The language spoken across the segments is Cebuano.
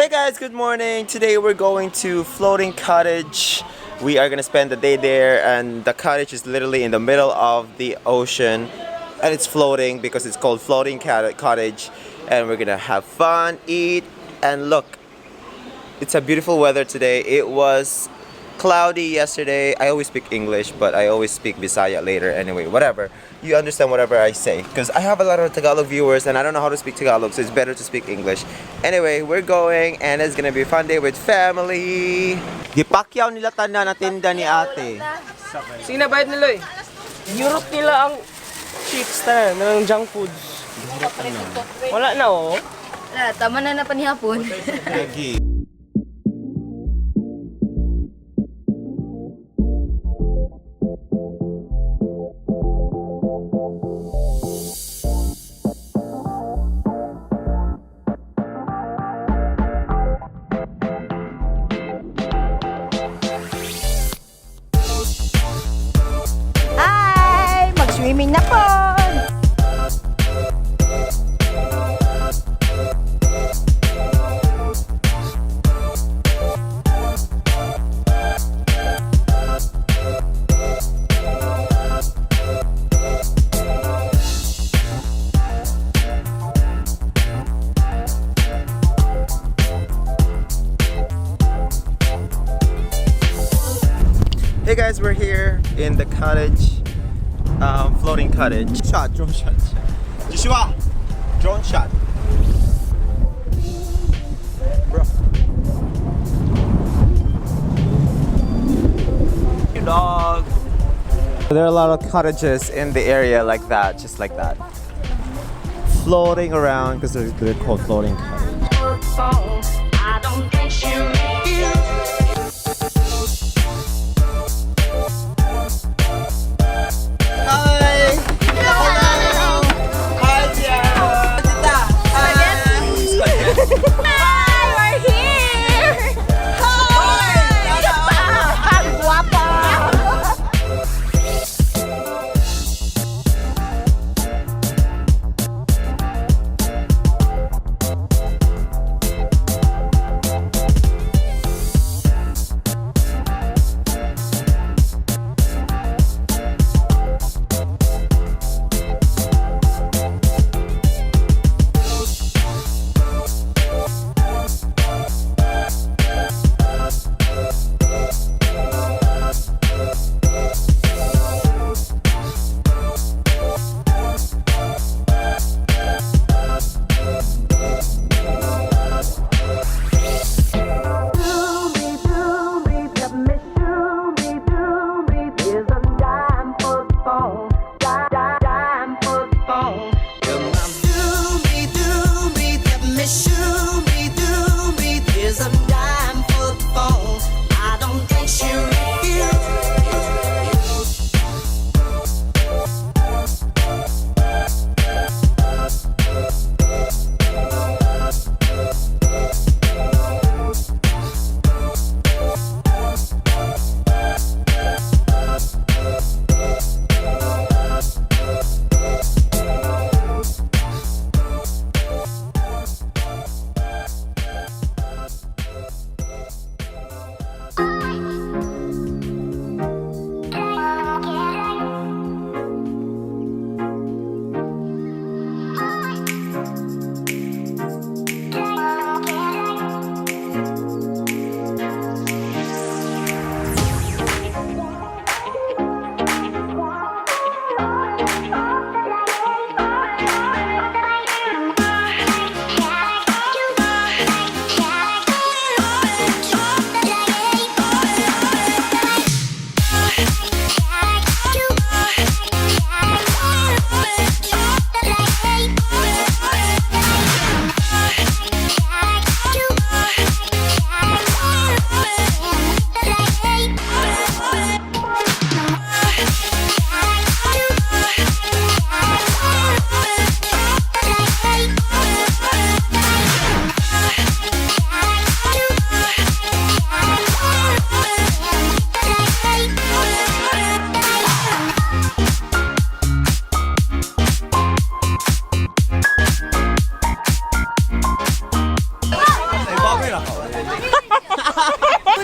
Hey guys, good morning. Today we're going to Floating Cottage. We are gonna spend the day there, and the cottage is literally in the middle of the ocean, and it's floating because it's called Floating Cottage. And we're gonna have fun, eat, and look. It's a beautiful weather today. It was cloudy yesterday. I always speak English, but I always speak Bisaya later anyway. Whatever. You understand whatever I say. Because I have a lot of Tagalog viewers and I don't know how to speak Tagalog, so it's better to speak English. Anyway, we're going and it's gonna be a fun day with family. Gipakyaw nila tanan na tinda ni ate. Sige na, bayad nila eh. Europe nila ang chips na, ng junk foods. Wala na oh. Wala, tama na na panihapon. Lagi. Hi! Mag-swimming na po! Hey guys, we're here in the cottage, floating cottage. Shot, drone shot. Joshua, drone shot. Bro. Hey, dog. There are a lot of cottages in the area like that, just like that. Floating around because they're called floating cottage. I don't think she Hi! Hello! Hi, Tia! Tita! Hi! We're here! Hi! Ang guwapa!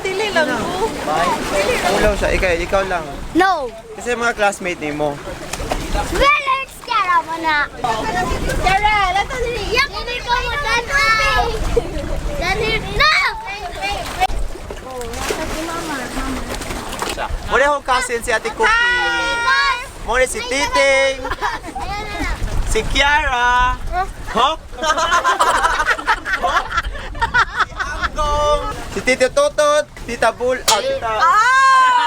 Dili lang ko. Ulaw siya. Ikaw, ikaw lang. No. Kasi mga classmate ni mo. Relax, Kiara mo na. Kiara, lato dili. Yak, dili ko mo tan-aw. Dali, no! Oh, nasa si mama. Muna akong cousin si Ate Cookie. Muna si Titing. Ayan na lang. Si Kiara. Huh? Huh? Si Angkong. Si Tito Totot. Tita Bull. Ah, Tita.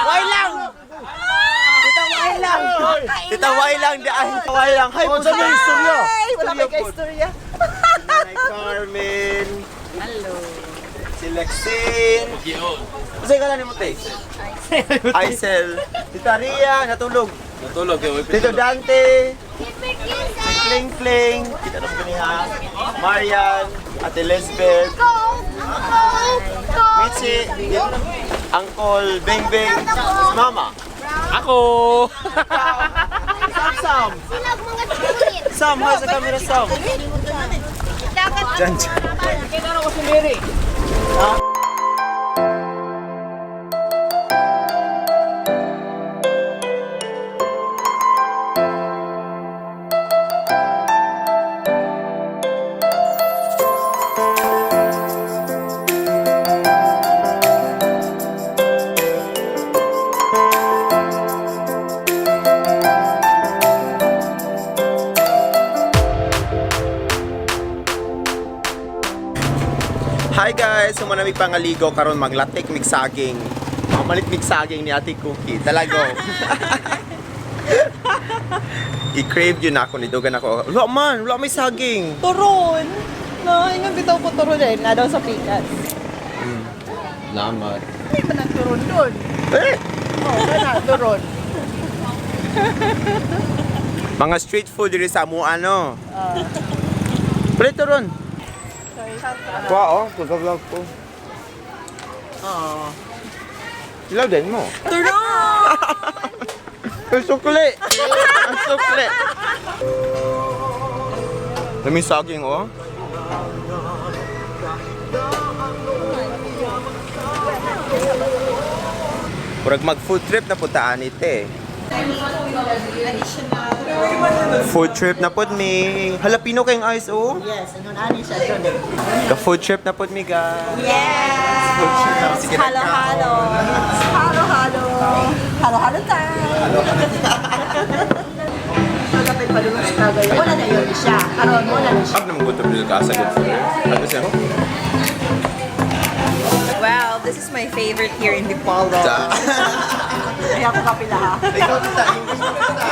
Why lang? Tita Why lang? Tita Why lang? Di ay. Tita Why lang? Hi po sa istorya. Ay, wala kay kaistorya. Nanay Carmen. Hello. Si Lexine. Kasi ka lang ni mo, te? Aisel. Tita Ria, natulog. Natulog eh. Tito Dante. Super kisses. Kling Kling. Kita na po niya. Marian. Ate Lisbeth. Go! Go! Go! Mitzi. Uncle Bing Bing. Mama. Ako! Sam Sam. Sila ang mga chocolate. Sam, hi sa camera Sam. Diyan, diyan. Kita ko si Mary. Hi guys! Suma na mig pangaligo karon maglatik mig saging. Mamalit mig saging ni Ate Cookie. Talago. I-crave yun ako ni Dugan ako. Wala man, wala may saging. Turon. No, ingon bitaw ko turon eh. Na daw sa pikas. Salamat. Hindi man ang turon doon. Eh! Oh, kana turon. Mga street food diri sa amo ano. Prito ron. Wow, oh, vlog ko. Oh. Ilaw din mo. Turon! Ang sukli! Ang sukli! Dami saging, oh. Murag mag food trip na punta ani te. Food trip na pud mi. Hala pino kayong ice oh. Yes, ingon ani siya doon eh. Ka food trip na pud mi guys. Yes! Food trip na. Sige na. Halo, halo. Halo, halo. Halo, halo time. Pagkapit pa doon sa tagay. Wala na yun siya. Karon wala na siya. Ab naman gutom dito ka sa good food. Ano siya? Well, this is my favorite here in Dipolo. Ta. Kaya ako kapila ha. Ikaw tita, English mo tita.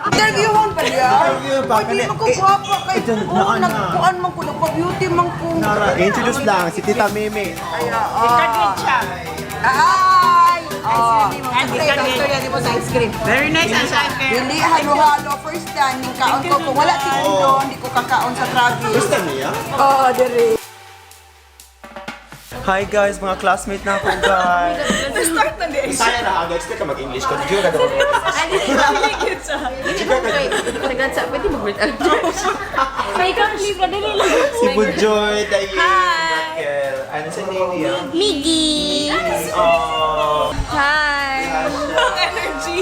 Interviewan pa niya. Interview pa. Ay, di mo ko gwapa kay. Eh, dyan, Oo, naan na. nagkuan man ko, nagpa-beauty man ko. Nara, introduce lang si Tita Mimi. Ay, Ay! Oh. Istorya di mo sa ice cream. Very nice ang sa Dili halo-halo first time ning kaon ko kung wala tindo, hindi ko kakaon sa Travis. Gusto niya? Oo, dire. Hi guys, mga classmate na ako guys. Start na di. Saya na aga, expect ka mag-English ko. Di ka daw. Si Bujoy, Dayin, Raquel. Ano sa name niya? Miggy! Oh. Hi! Energy.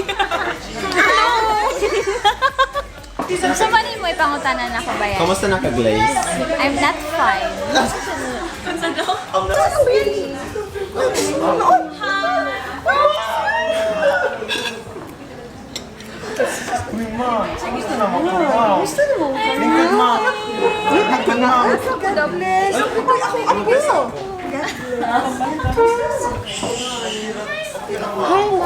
So, mani mo ipangutanan ako ba yan? Kamusta na ka, Glaze? I'm not fine. Uy, ma. Kamusta na mo? Kamusta na mo? Lingkod, ma. Lingkod, ma. God bless. Uy, ako ako.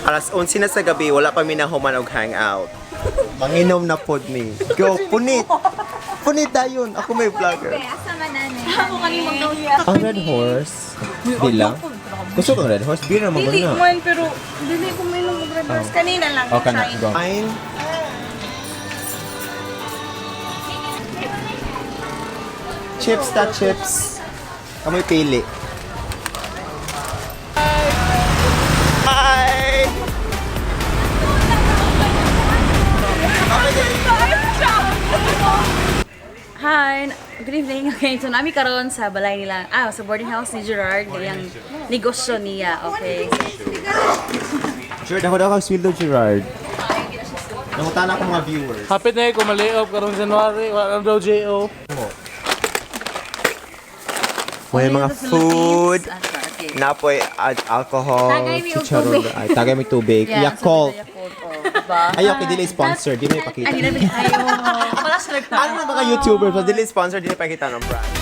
Alas 11 na sa gabi, wala pa mi nahuman og hangout. Manginom na pod mi. Go, punit. Punit dayon. Ako may vlogger. Asa man nanay? Ang Red Horse. Dila. Gusto kong Red Horse? Beer naman Dili na. man pero dili ko may og red horse kanina lang. Okay na, try. go. Fine. Chips ta chips. Kamoy pili. Hi! Hi, good evening. Okay, so nami karon sa balay nila, sa boarding house ni Gerard, yung negosyo niya, okay? Gerard, ako daw kang sweldo, Gerard. Nangutana ko mga viewers. Hapit na ko mali-off karong January, wala na daw JO. May mga food, Ah, okay. napoy alcohol, Tagay mi og chicharon, tubig. ay, tagay mi tubig, Yeah, Yakult. so, Yakult, oh, diba? Ay, okay, dili sponsor, di may pakita. Ay, dili ayo. Wala siya nagtama. Ano na mga YouTuber, so dili sponsor, dili pakita ng brand.